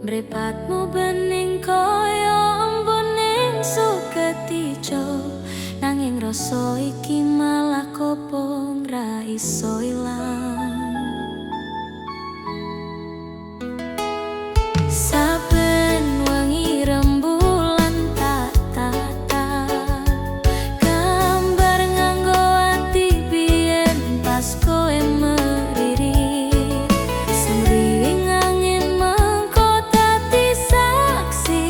Mripatmu bening kaya embun ning suket ijo, nanging rasa iki malah kobong ra iso ilang. Saben wengi rembulan tak tatap, gambar nganggo ati biyen pas kowe meririt. Semriwing angin mengko dadi saksi,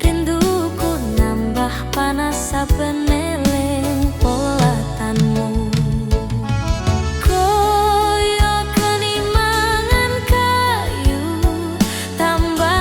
rinduku nambah panas saben eling polatanmu. Koyo geni mangan kayu, tambah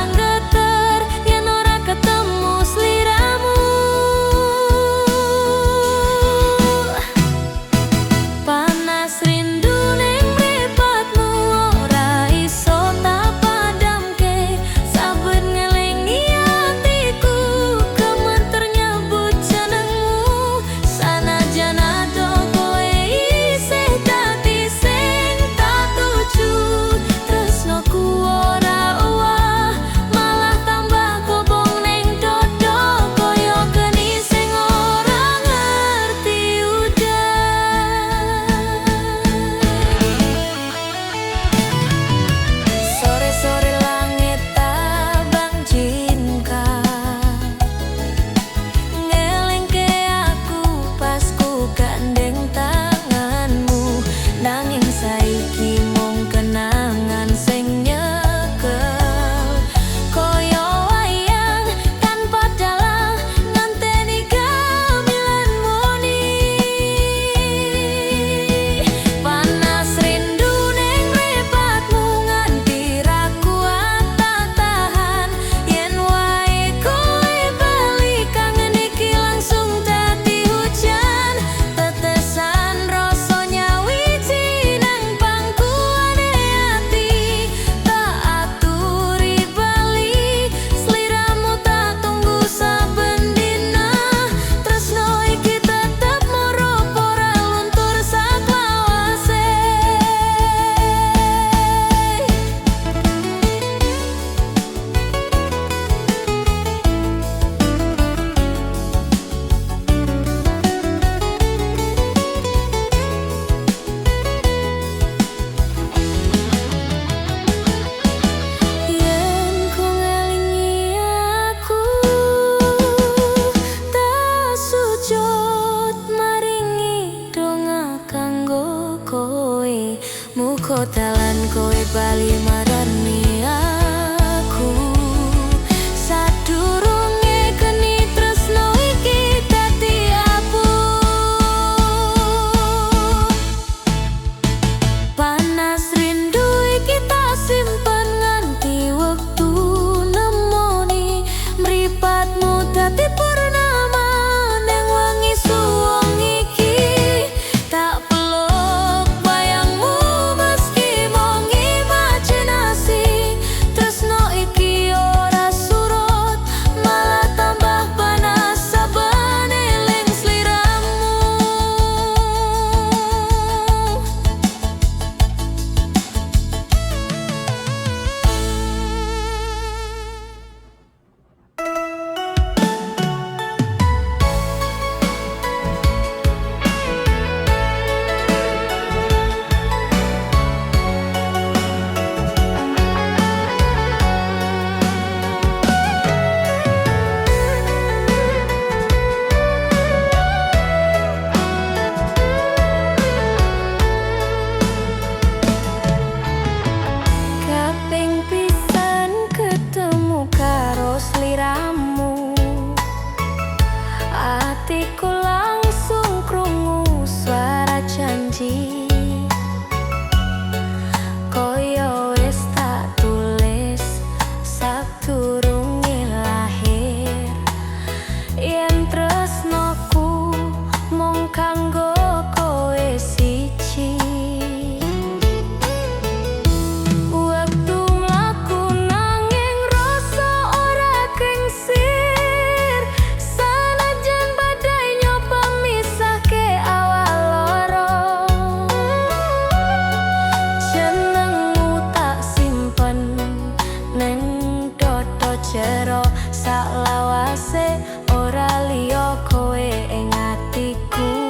jero saklawase ora liya kowe ing atiku.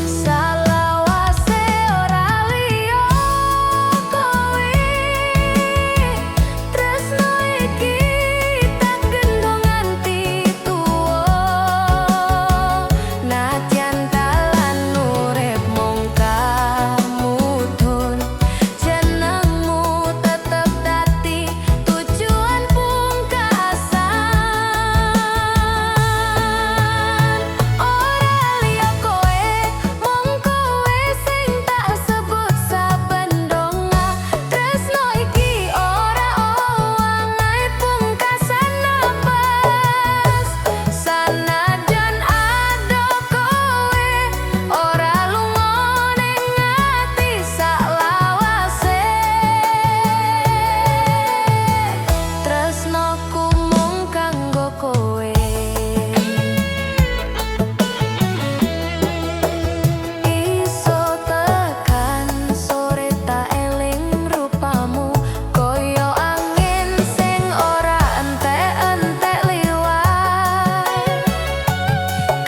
Salawase ora liya kowe, tresno iki tak gendong nganti tuwa. Nadyan dalan urip mung kamudun, jenengmu tetep dadi tujuan pungkasan. Ora liya kowe, mung kowe sing tak sebut saben donga. Tresno iki ora owah gawe pungkasan napas. Sanajan adoh kowe ora lunga ning ati saklawase. Tresnoku mung kanggo kowe. Iso tekan sore tak eling rupamu, koyo angin sing ora entek-entek liwat.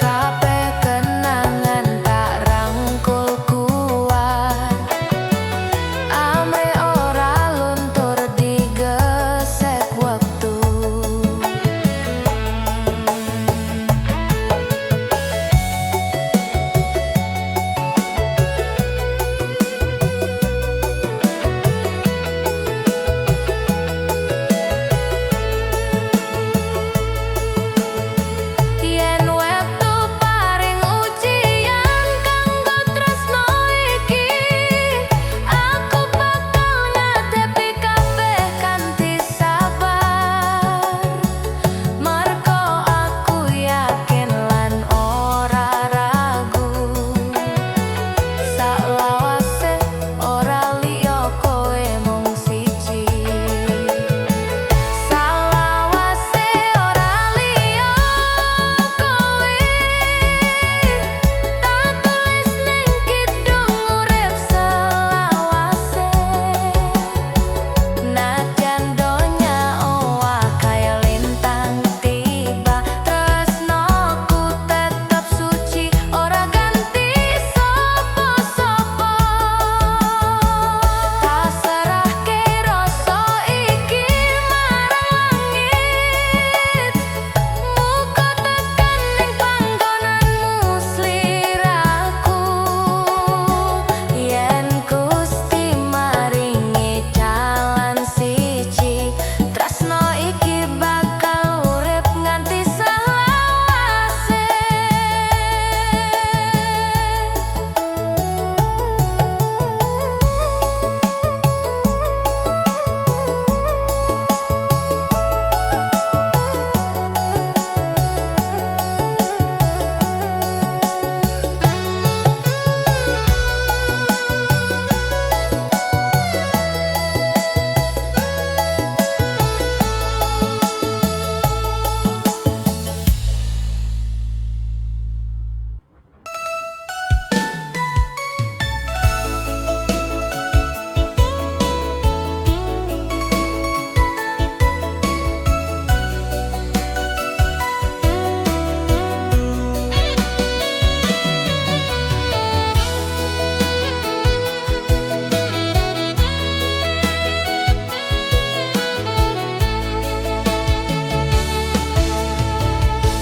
Kabeh kenangan tak rangkul kuat, amrih ora luntur digesek wektu. Yen wektu paring ujian kanggo tresno iki, aku bakal ngadepi kabeh kanthi sabar. Mergo aku yakin lan ora ragu, saklawase ora liya kowe mung siji. Salawase ora liya kowe, tak tulis ning kidung urip selawase. Nadyan donya owah kaya lintang tiba, tresnoku tetep suci ora ganti sapa-sapa. Tak serahke rasa iki marang langit, muga tekan ning panggonanmu sliraku. Yen Gusti maringi jalan siji, tresno iki bakal urip nganti selawase.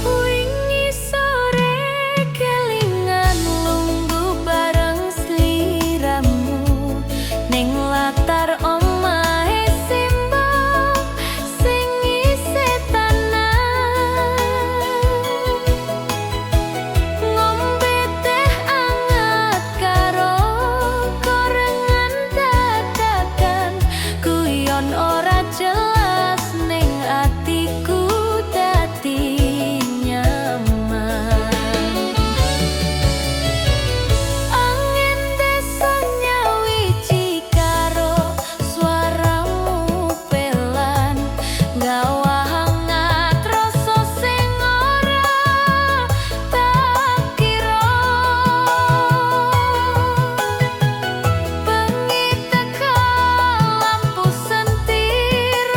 Wingi sore kelingan lungguh bareng sliramu ning latar omahe simbah sing isih tenang. Ngombe teh anget karo gorengan dadakan, guyon ora jelas ning atiku dadi nyaman. Angin desa nyawiji karo suaramu pelan, gawa hangat rasa sing ora tak kira. Bengi teka lampu sentir.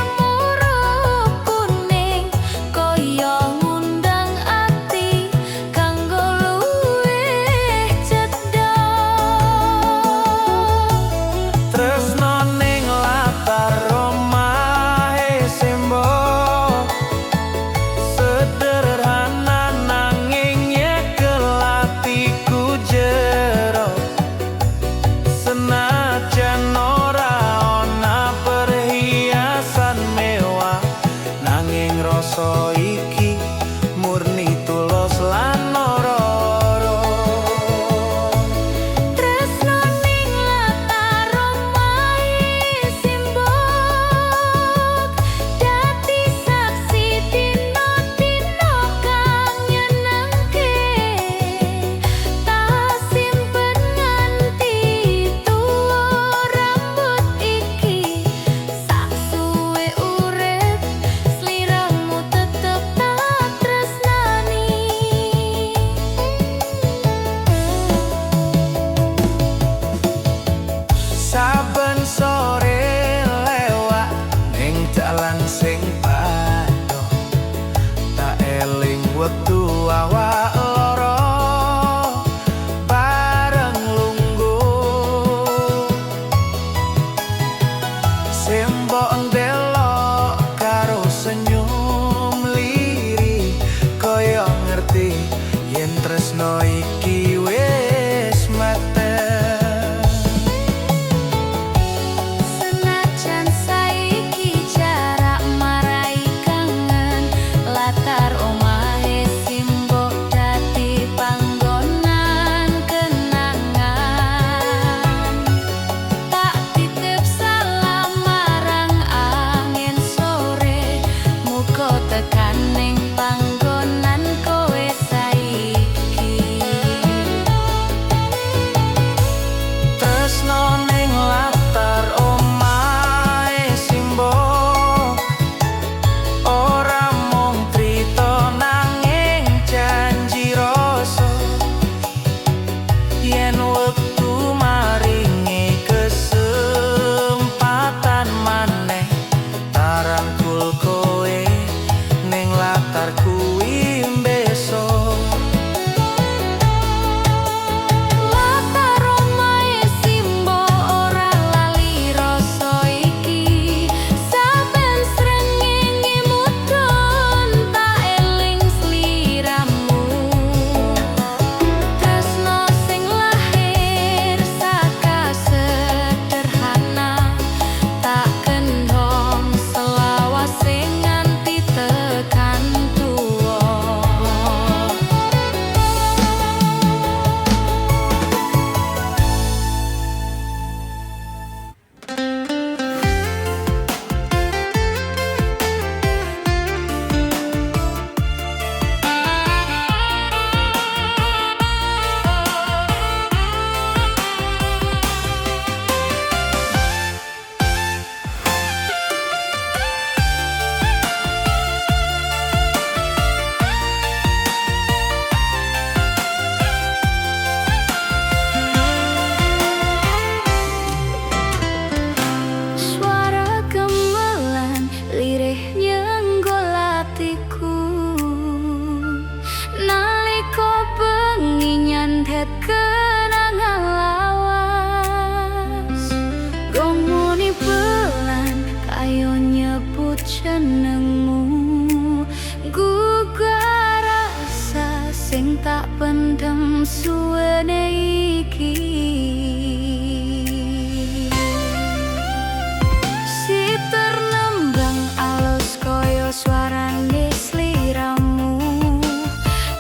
Jenengmu gugah rasa sing tak pendem suwene iki. Siter nembang alus kaya suarane sliramu.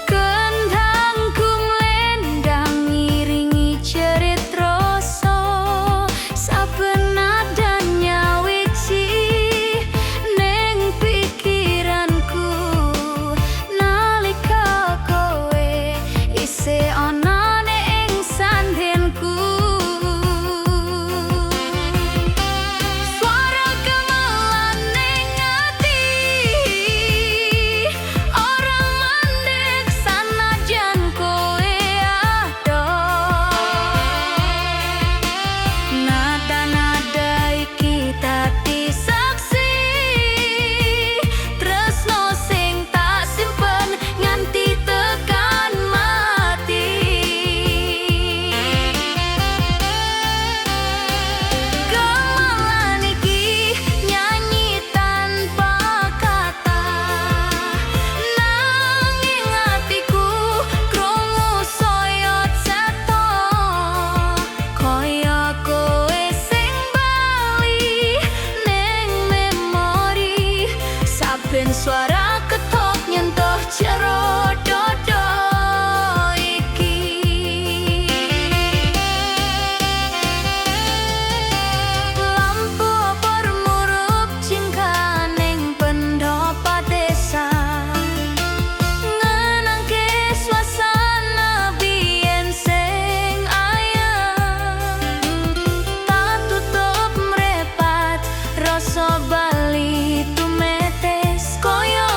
Kendang kumlendang ngiringi jerit rasa. Saben nada nyawiji ning pikiranku nalika kowe isih ana ing sandingku. Suara gamelan ning ati ora mandek sanajan kowe adoh. Nada-nada iki dadi saksi tresno sing tak simpen nganti tekan mati. Gamelan iki nyanyi tanpa kata, nanging atiku krungu saya cetha. Kaya kowe sing bali ning memori, saben suara ketok nyentuh jero dodo iki. Lampu obor murup jingga ning pendopo desa, ngenangke suasana biyen sing ayem. Tak tutup mripat rasa bali tumetes kaya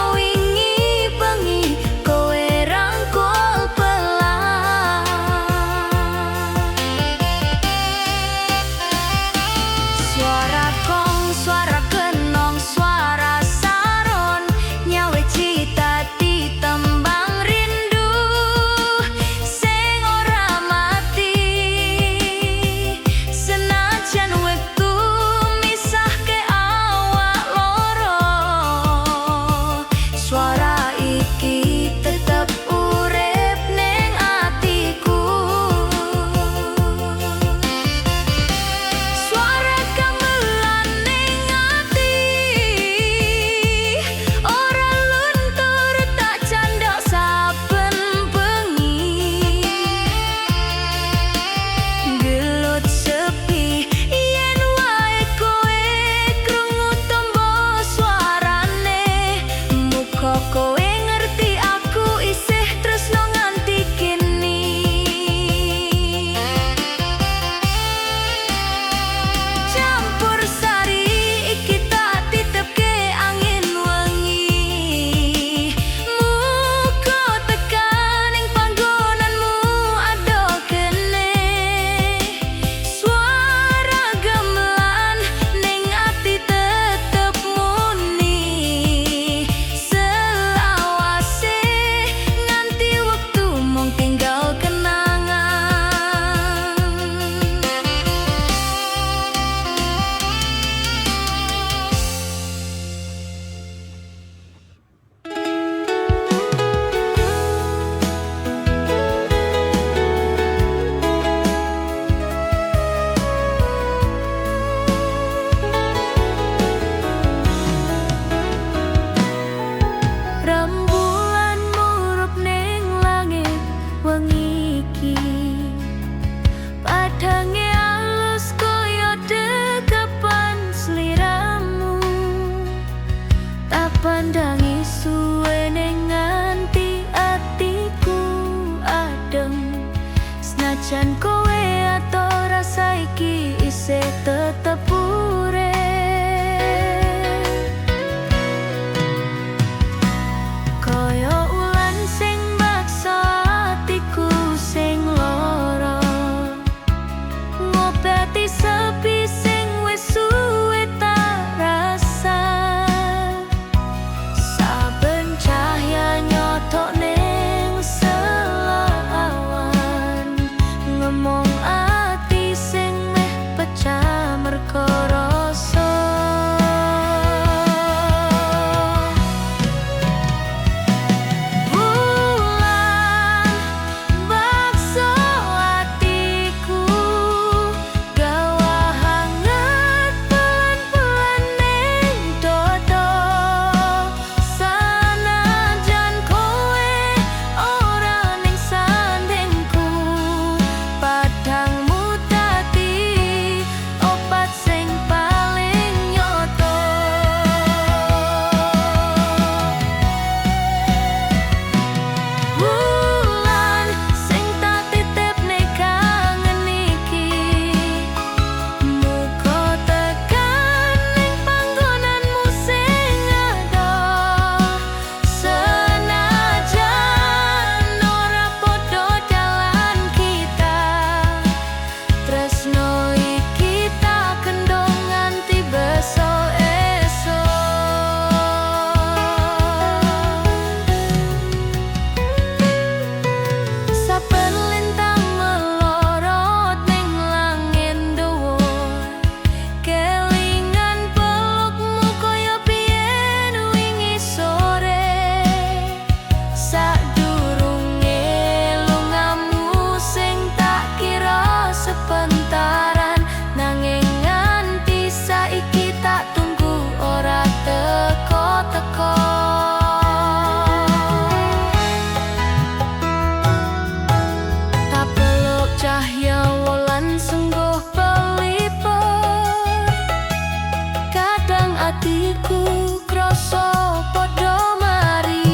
Atiku krasa padha mari.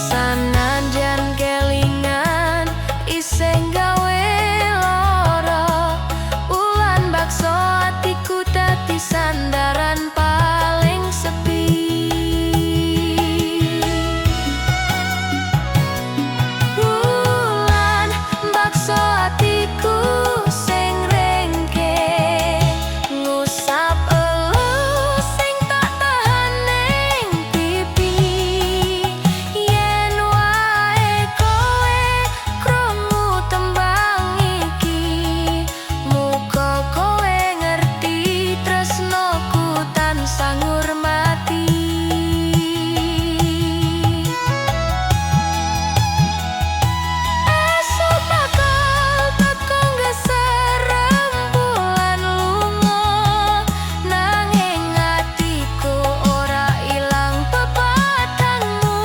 Sanajan kelingan isih gawe lara, wulan bakso atiku dadi sandaran paling sepi. Wulan bakso atiku sing rengke, ngusap elus sing tak tahan ning pipi. Yen wae kowe krungu tembang iki, muga kowe ngerti tresnoku tansah ngurmati. Esuk bakal teko nggeser rembulan lunga, nanging atiku ora ilang pepatangmu.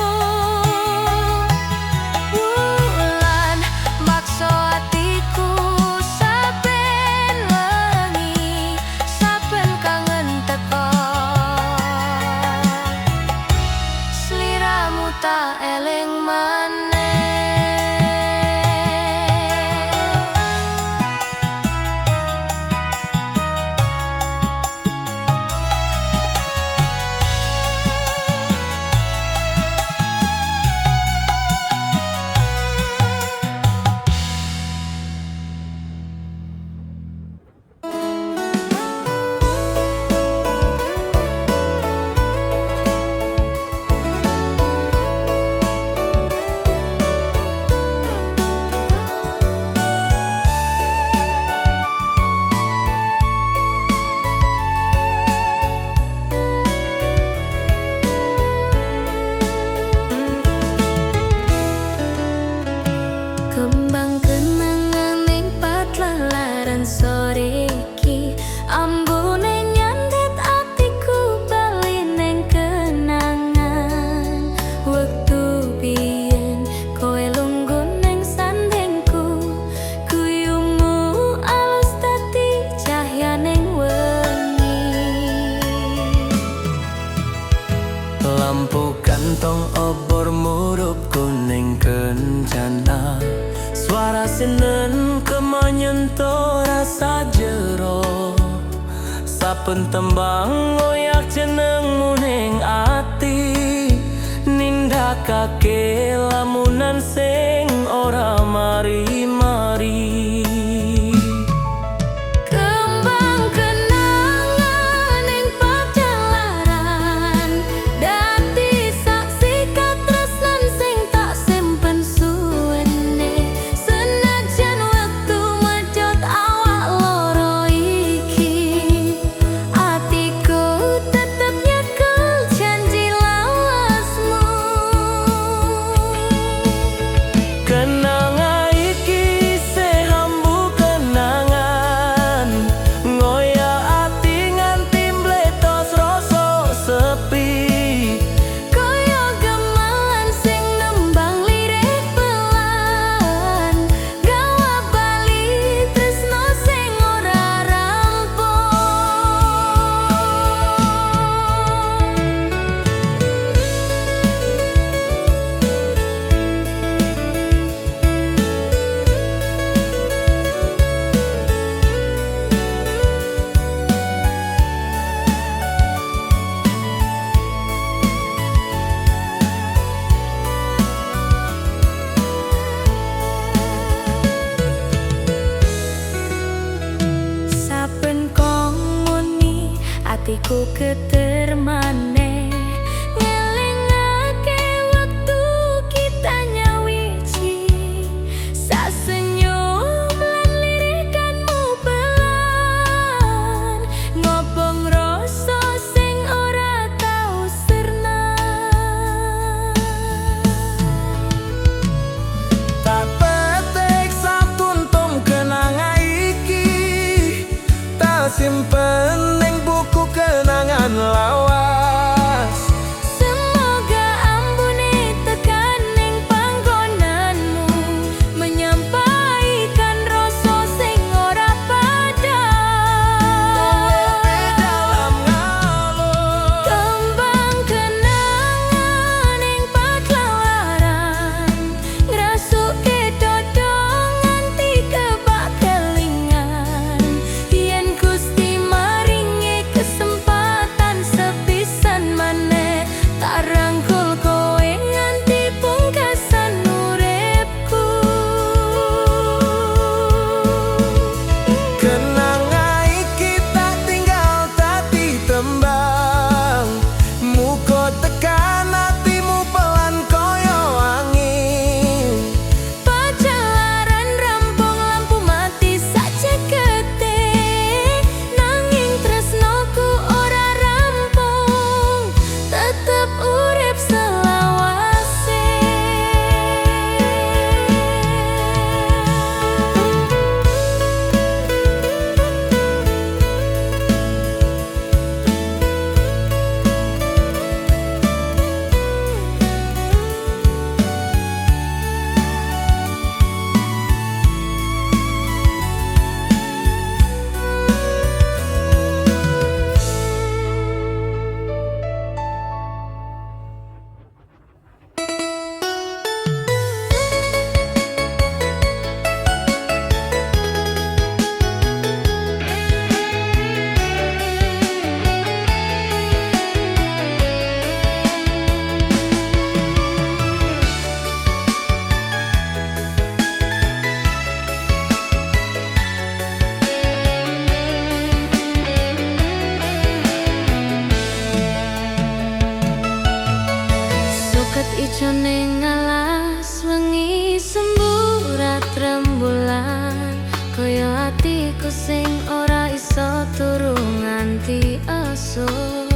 Wulan bakso atiku saben wengi, saben kangen teko, sliramu tak eling maneh. Kembang kenangan ning patlalaran sore iki, ambune nyandet atiku bali ning kenangan. Wektu biyen kowe lungguh ning sandingku, guyumu alus dadi cahya ning wengi. Lampu kantong obor murup kuning kencana. Suara sinen kemanyentuh rasa jero. Saben tembang ngoyak jenengmu ning ati, nindakake lamunan sing ora mari-mari. Kembang kenangan ning pajalaran dadi saksi katresnan sing tak simpen suwene. Senajan wektu mecut awak loro iki, atiku tetep nyekel janji lawasmu. Kenanga iki isih ambu kenangan, ngoyak ati nganti mbletos rasa sepi. Kaya gamelan sing nembang lirih pelan, gawa bali tresno sing ora rampung. Saben kong muni atiku geter maneh, ngelingake wektu kita nyawiji. Sasenyum lan lirikanmu pelan, ngobong rasa sing ora tau sirna. Tak petik satuntum kenanga iki, tak simpen ning buku kenangan lawas. Semoga ambune tekan ning panggonanmu, menyampaikan rasa sing ora padam. Kesempatan sepisan maneh, tak rangkul kowe nganti pungkasan uripku. Kenanga iki tak tinggal dadi tembang. Muga tekan atimu pelan koyo angin. Pajalaran rampung, lampu mati sak jagate, nanging tresnoku ora rampung, tetep urip selawase. Suket ijo ning alas wengi, semburat rembulan, kaya atiku sing ora iso turu nganti esuk.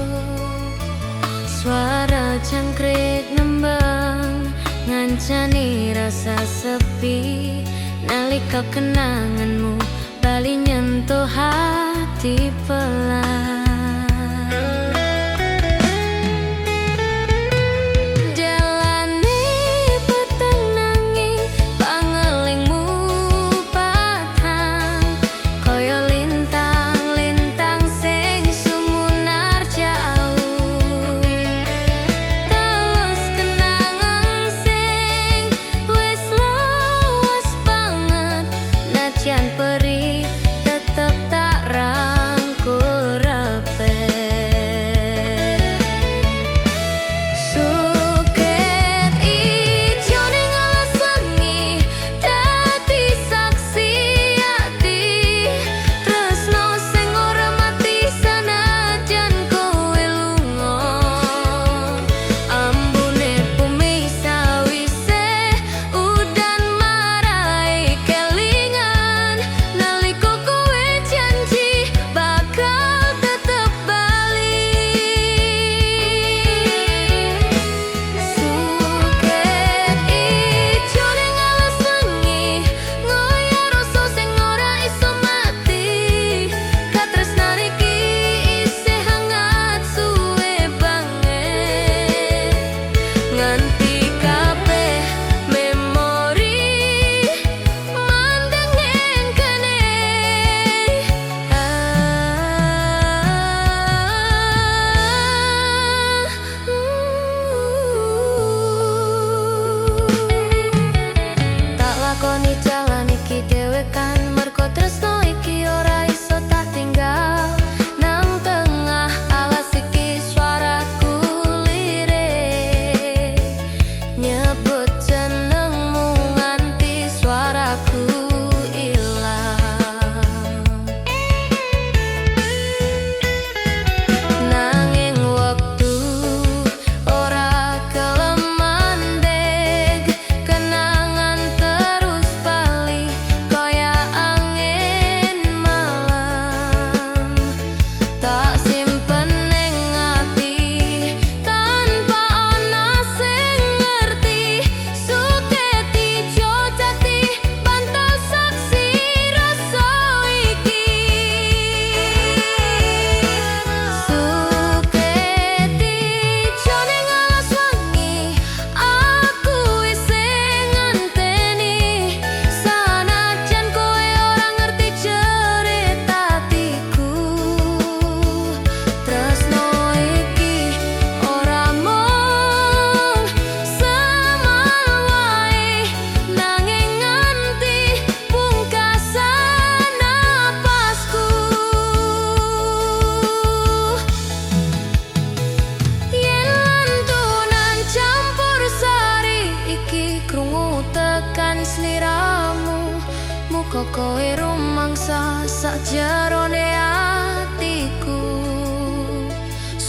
Suara jangkrik nembang ngancani rasa sepi, nalika kenanganmu bali nyentuh hati pelan. Jalane peteng nanging pangelingmu padhang, kaya lintang-lintang sing sumunar jauh. Terus kenangan sing wis lawas banget, najan perih tetep tak rangkul.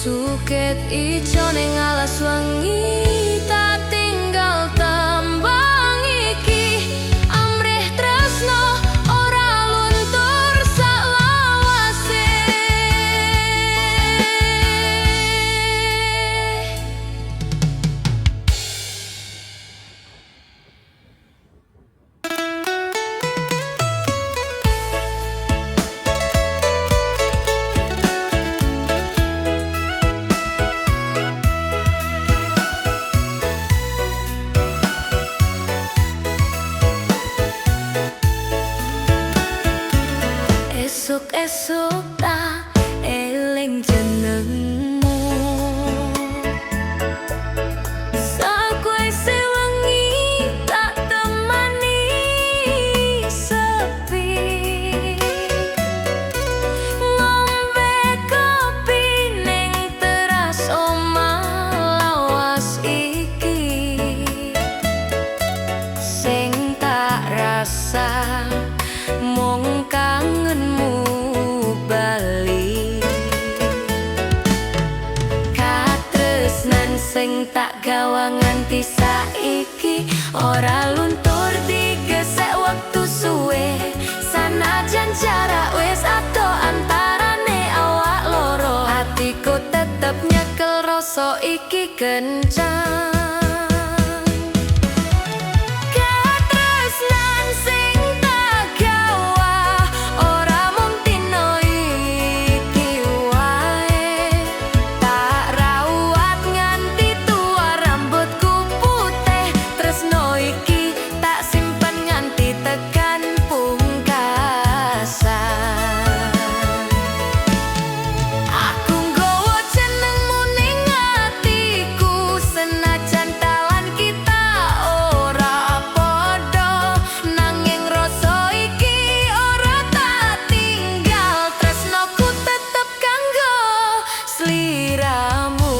Suket ijo ning alas wengi, tak tinggal tembang iki. Amrih tresno ora luntur salawase. Esuk-esuk tak eling jenengmu, sakwise wengi tak temani sepi. Ngombe kopi ning teras omah lawas iki, sing tak rasa mung kangenmu bali. Katresnan sing tak gawa nganti saiki ora luntur digesek wektu suwe. Sanajan jarak wis adoh antarane awak loro, hatiku tetep nyekel rasa iki kencang. Katresnan sing tak gawa ora mung dina iki wae, tak rawat nganti tua rambutku putih. Tresno iki tak simpen nganti tekan pungkasan. Aku nggawa jenengmu ning atiku, senajan dalan kita ora padha, nanging rasa iki ora tak tinggal. Tresnoku tetep kanggo sliramu.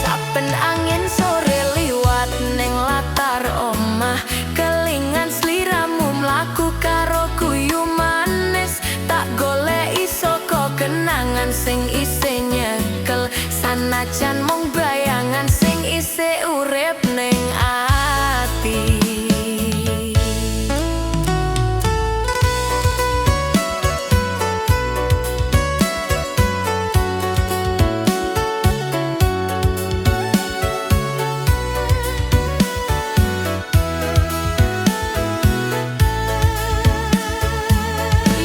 Saben angin sore liwat ning latar omah, kelingan sliramu mlaku karo guyu manis. Tak goleki saka kenangan sing isih nyekel, sanajan mung bayangan sing isih urip ning ati.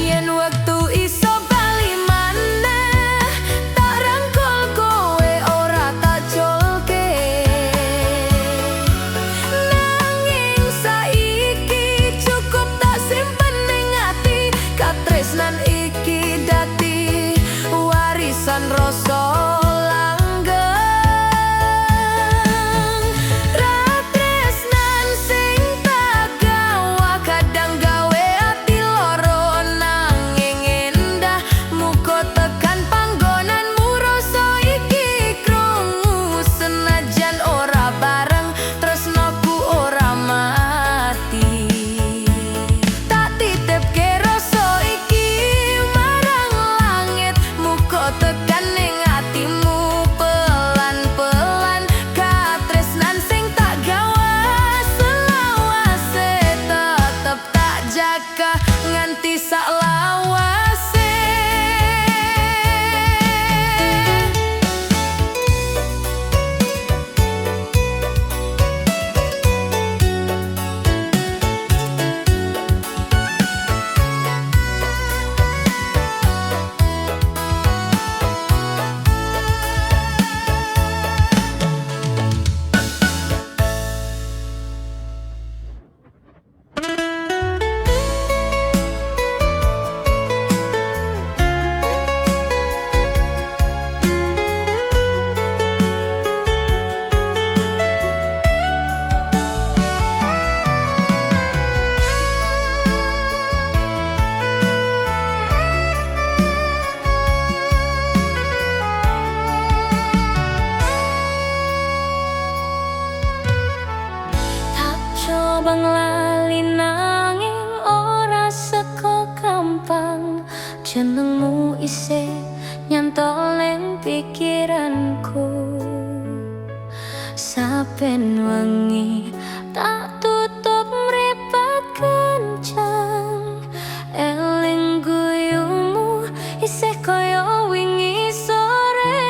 Yen wektu iso bali maneh, tak rangkul kowe ora tak culke. Nanging saiki cukup tak simpen ning ati, katresnan iki dadi warisan rasa langgeng. Katresnan sing tak gawa kadang gawe ati loro nanging endah. Muga tekan panggonanmu rasa iki krungu, senajan ora bareng tresnoku ora mati. Tak titipke rasa iki marang langit, muga tekan ning Nyantol ning pikiranku. Saben wengi tak tutup mripat kencang, eling guyumu isih kaya wingi sore.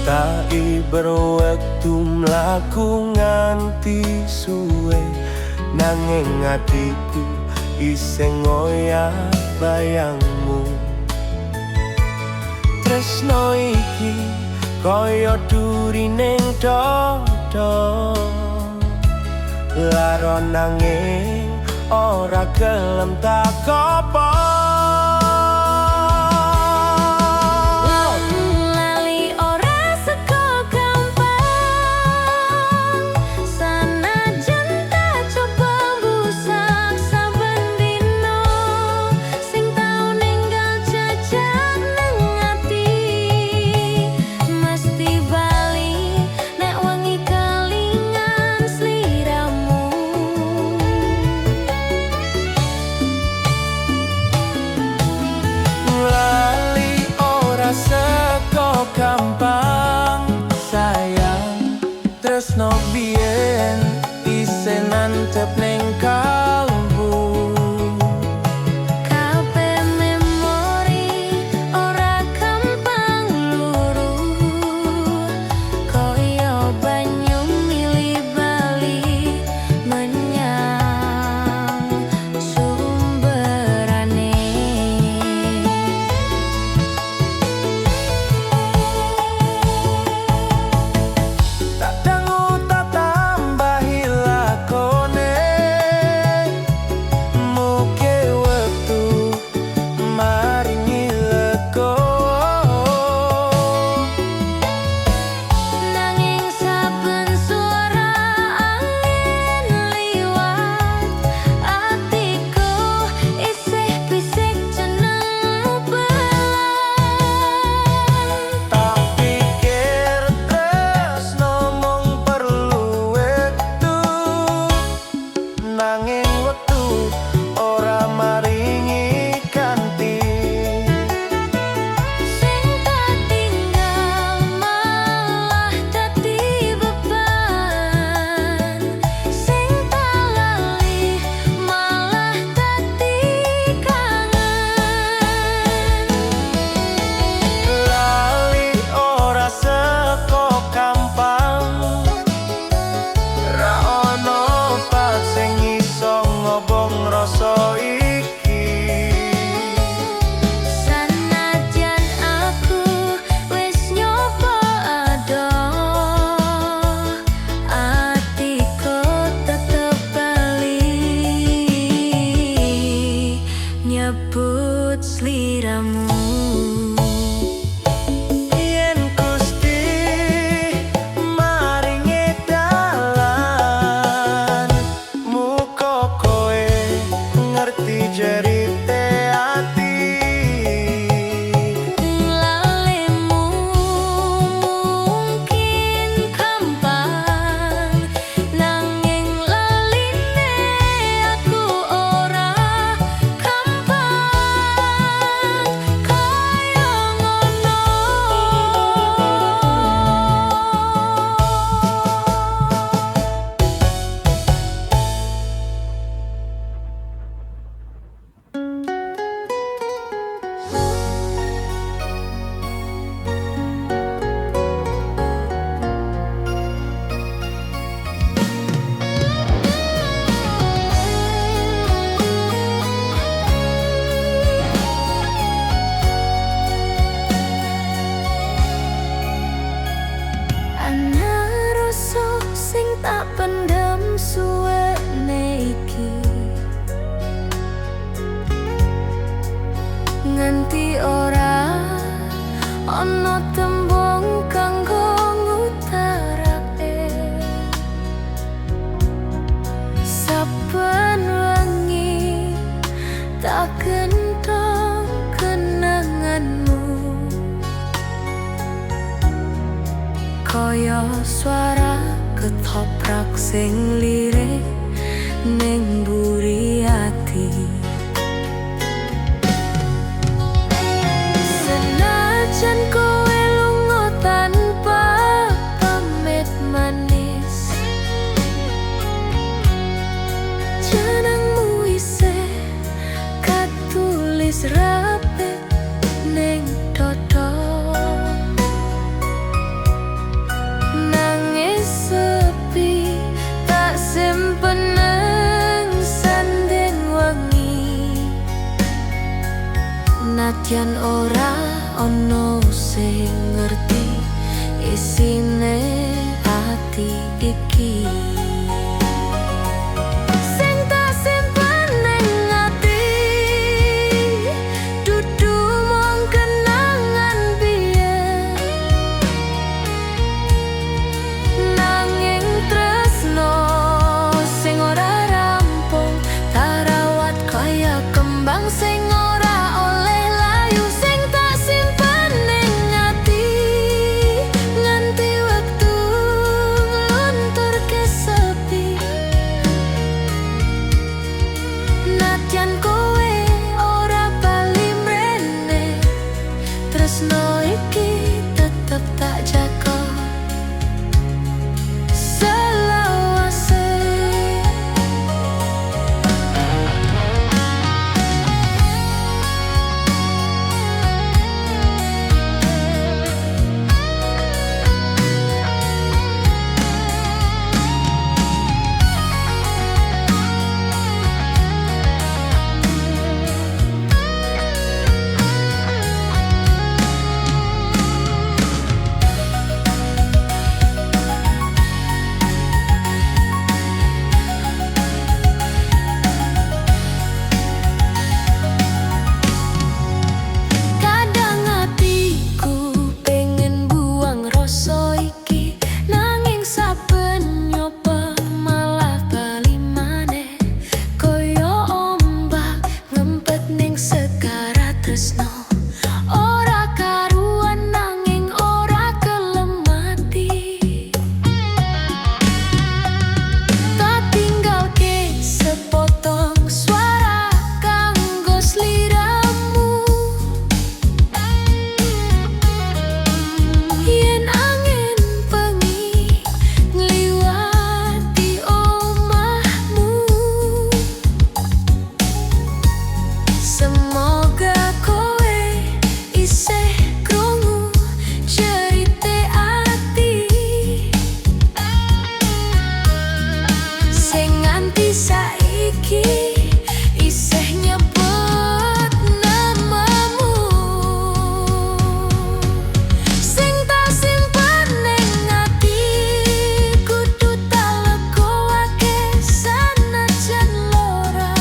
Tak iber wektu mlaku nganti suwe, nanging atiku isih ngoyak bayangmu. Tresno iki kaya duri ning dada, lara nanging ora gelem tak kopong. Lali ora seko gampang, sanajan tak coba busak saben dino. Sing tau ninggal jejak nang ati mesti bali nek wengi kelingan sliramu. Lali ora seko gampang, sayang. Tresno biyen isih nantep ning kalbu. Kabeh memori ora gampang luru, kaya banyu mili bali menyang sumberane. Tak dangu tak tambahi lakone, mugi wektu maringi legowo. Nanging saben suara angin liwat, atiku isih bisik jenengmu pelan. Tak pikir tresno mung perlu wektu, nanging wektu ora maringi ganti. Sing tak tinggal malah dadi beban, sing tak lali malah dadi kangen. Lali ora seko gampang, ra ono obat sing iso ngobong rasa iki. Sanajan aku wis nyoba adoh, atiku tetep bali nyebut sliramu. Yen Gusti maringi dalan, muga kowe ngerti jerite ati. Lalimu mungkin gampang, nanging laline aku ora gampang kaya ngono. Ana rasa sing tak pendem suwene iki, nganti ora ana tembung kanggo ngutarake. Saben wengi tak genthong kenanganmu, kaya suara ketoprak sing lirik ning mburi. Nadyan ora ono sing ngerti isine ati iki. Sing tak simpen ning ati dudu mung kenangan biyen, nanging tresno sing ora rampung tak rawat kaya kembang sing ora oleh layu. Sing tak simpen ning ati nganti wektu nglunturke sepi. Nadyan kowe ora bali mrene, tresno iki tetep tak jaga selawase. Kadang atiku pengen buang rasa iki, nanging saben nyoba malah bali maneh. Kaya ombak ngempet ning segara tresno, ora karuan nanging ora gelem mati. Tak tinggalke sepotong suara kanggo sliramu. Yen angin bengi ngliwati omahmu, semoga kowe isih krungu jerite ati sing nganti saiki isih nyebut namamu. Sing tak simpen ning ati kudu tak legokake sanajan lara.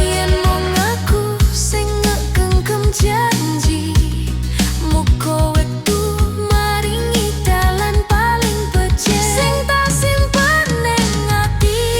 Yen mung aku sing ngegenggam janji, muga wektu maringi dalan paling becik. Sing tak simpen ning ati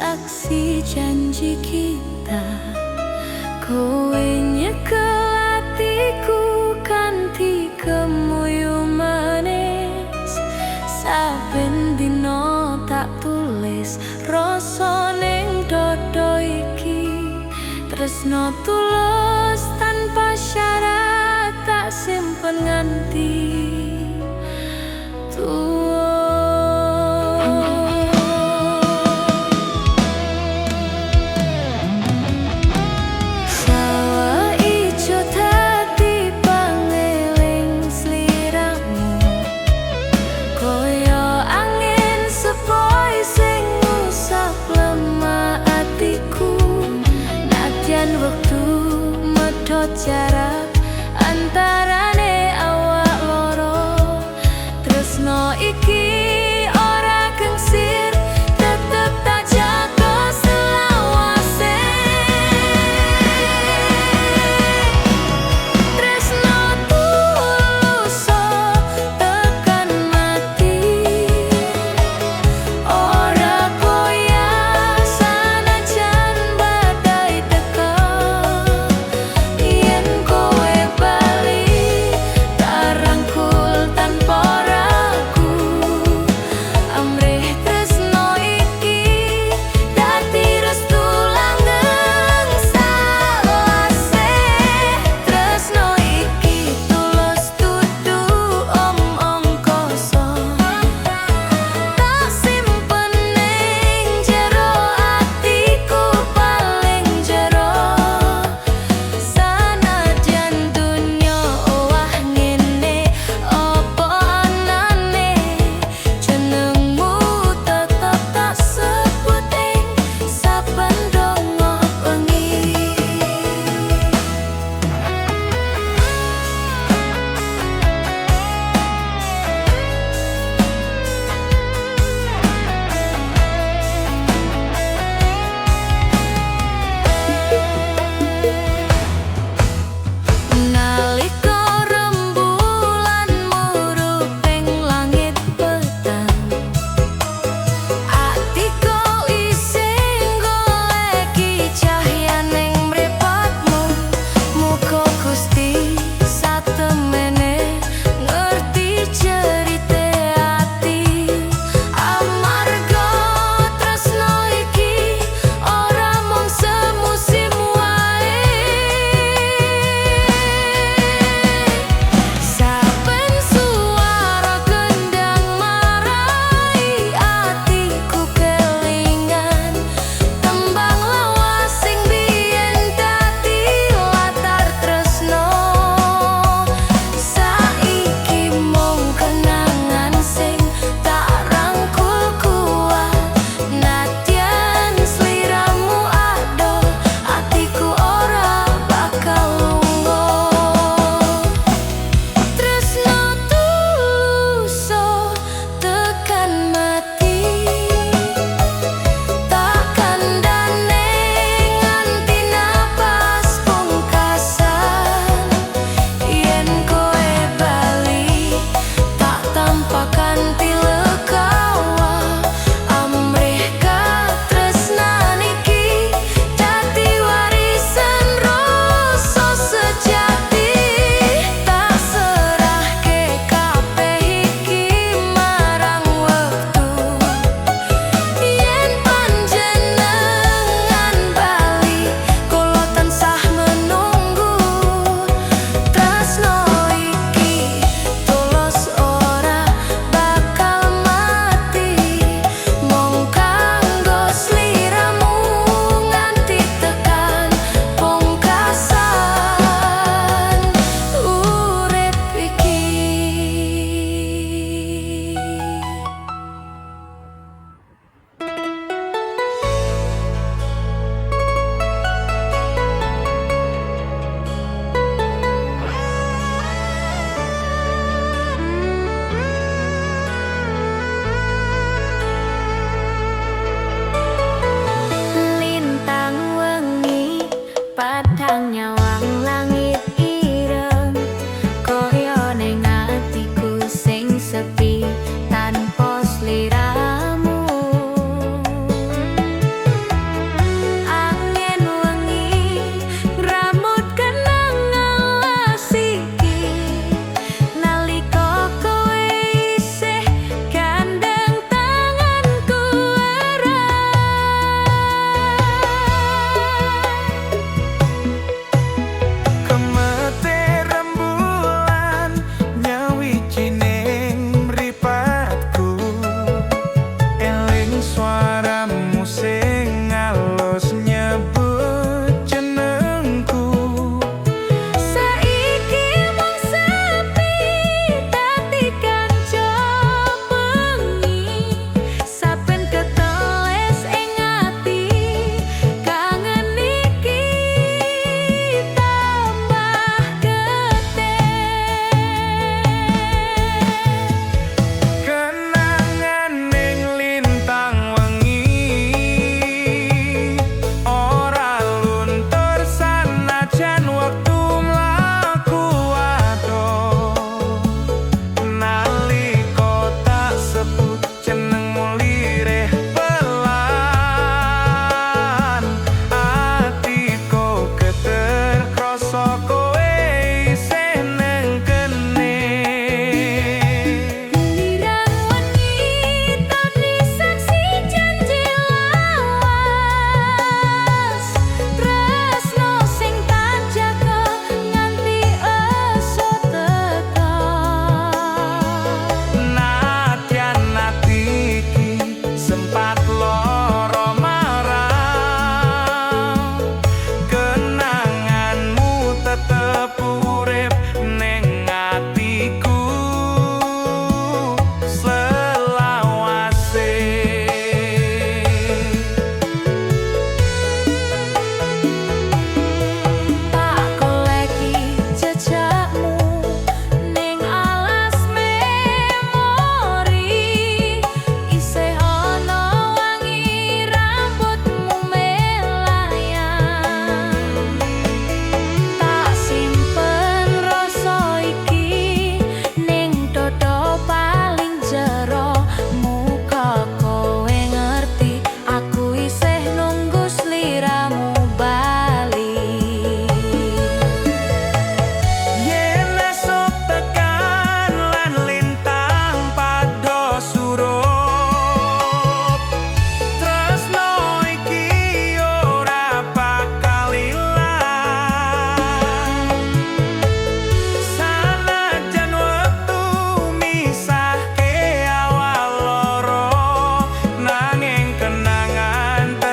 Saksi janji kita. Kowe nyekel atiku kanthi kemuyu manis. Saben dina tak tulis rasa ning dada iki. Tresno tulus tanpa syarat tak simpen nganti tuwa. Sawah ijo dadi pangeling sliramu, kaya angin sepoi sing ngusap lemah atiku. Nadyan wektu medhot jarak antarane awak loro, tresno iki ora gengsir, tetep tak jaga selawase. Tresno tulus tekan mati, ora goyah sanajan badai teka. Yen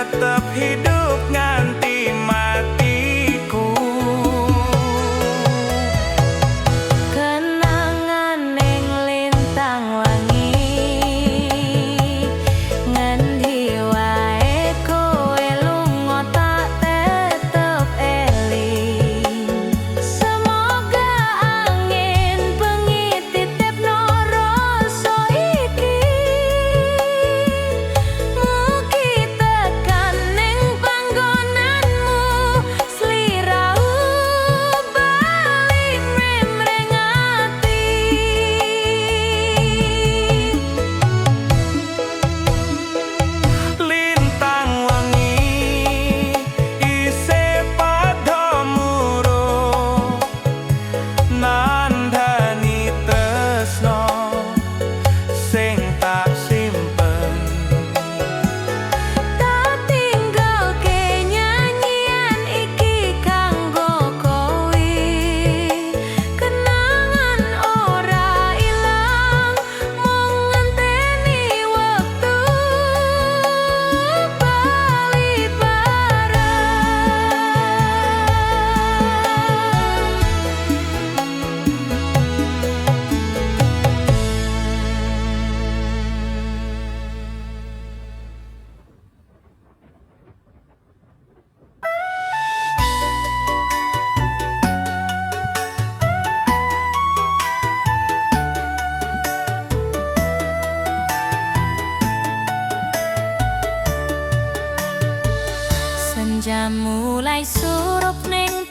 Tetep hidup nganti matiku. Kenangan ning lintang wengi. Ngendi wae kowe lunga, tak tetep eling. Semoga angin bengi titipno rasa iki. Mugi tekan ning panggonanmu. Sliramu bali mreng ati. Lintang wengi isih padha murup, nandhani tresno sing tak simpen. Tak tinggalke nyanyian iki kanggo kowe. Kenangan ora ilang, mung ngenteni wektu bali bareng. Senja mulai surup ning